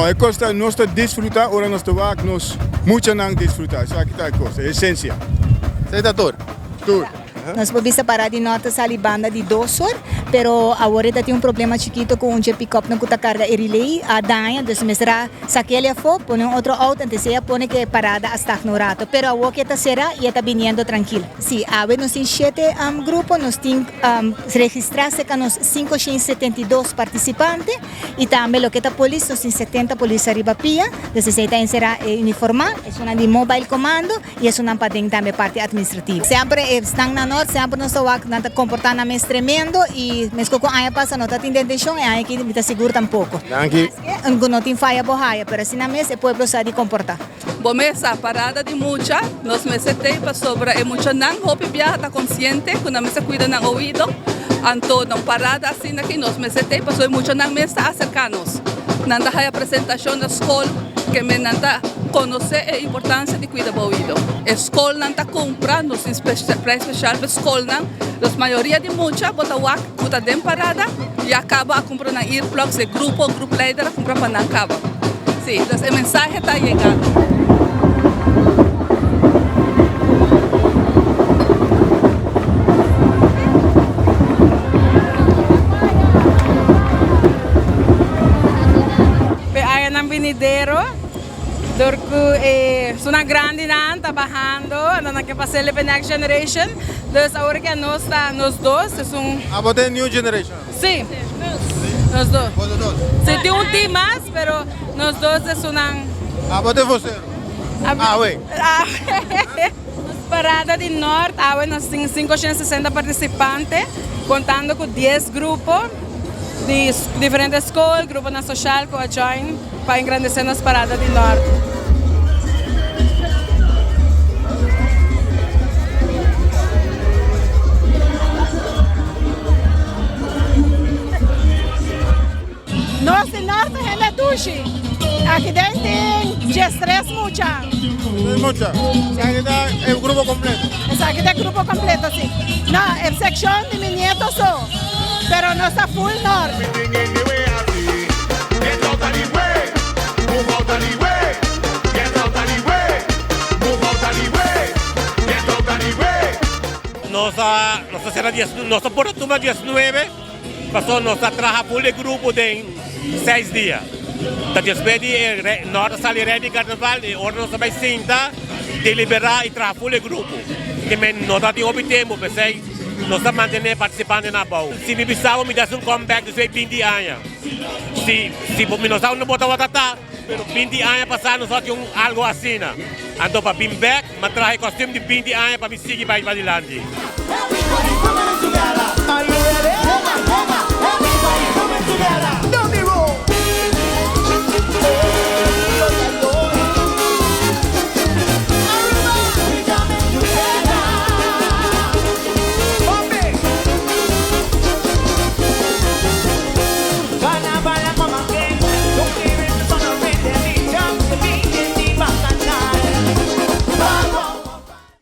No, e kos ta nos ta disfruta ora nos ta wak nos muchanan disfruta. Esaki ta e kos, e esensia. Esei ta tur. Tur. Nos por bisa para di nort ta sali banda di dos or, pero awor e ta tin un problema chikito ku un dje pikòpnan ku ta karga e relay a daña, dus mester a sak'el afó, pone un otro outo, antes ei a pone ku e parada a stagna un rato. Pero awor ku e ta será i e ta biniendo trankil. Sí, awe nos tin shete grupo, nos tin registrá serka nos 572 partisipante i tambe loke ta polis, nos tin 70 polis ariba pia, dus esei ta enserá e uniformá, esunnan di mobile comando. I esunnan paden tambe parti administrativo. Semper e esnan na nort, semper nos ta wak nan ta komportá nan mes tremendo i meskos ku aña pasa no ta tin detenshon, e aña aki mi ta sigur tampoko. Danki. Maske ku no tin faya bo haya, pero asina mes e pueblo sa di komportá. Bo mesa parada di mucha, nos mester tei pasobra e muchanan hopi biaha ta konsiente ku nan mester kuida nan oido, anto na un parada asina aki nos mester tei pasobra e muchanan mes ta aserká nos. Nan ta haya presentashon na skol ke men nan ta konosé e importansia di kuida bo oido. E skolnan ta kumpra, nos tin prijs spesial pa e skolnan. Los mayoria di mucha bo ta wak ku ta den parada ya kaba a kumpra nan earplugs, e grupo, grup leider a kumpra pa nan kaba. Si, dus e mensahe ta yegando. P'e añanan binidero, dor ku e sunan grandinan ta bahando, anto nan ke pas'el p'e next generation. Dus awor ke anos ta nos dos, esun. Abo ta e new generation? Si, nos dos. Boso dos? Si, tin un team mas, pero nos dos esunnan. Abo ta e vocero? Awe. Awe. Nos parada di Nort awe nos tin 560 participante, contando cu dies grupo di diferente school, gruponan social cu a join pa engrandece nos parada di Nort. Nos di Norte hende dushi. Aki den tin diestres mucha. Diestres mucha. Esaki ta e grupo completo? Esaki ta e grupo completo, si. No, e seccion di mi nieto so. Pero nos ta full Norte. Nos a nos a sera dies nos a por a tuma diesnuebe pasobra nos a traha full e grupo den seis dia. Ta despues di e nort a sali rei di karnaval e ora nos a bai sinta deliberá i traha full e grupo. Ke men no ta tin hopi tempu p'esei nos ta mantené e partisipantenan abou. Si mi bisa bo mi ta hasi un comeback despues di binti aña. Si si mi no sa unda bo tabata ta pero binti aña pasá nos a tin un algo asina. Anto pa bin bek. M'a traha e kostium di 20 aña pa mi sigui bai padilanti.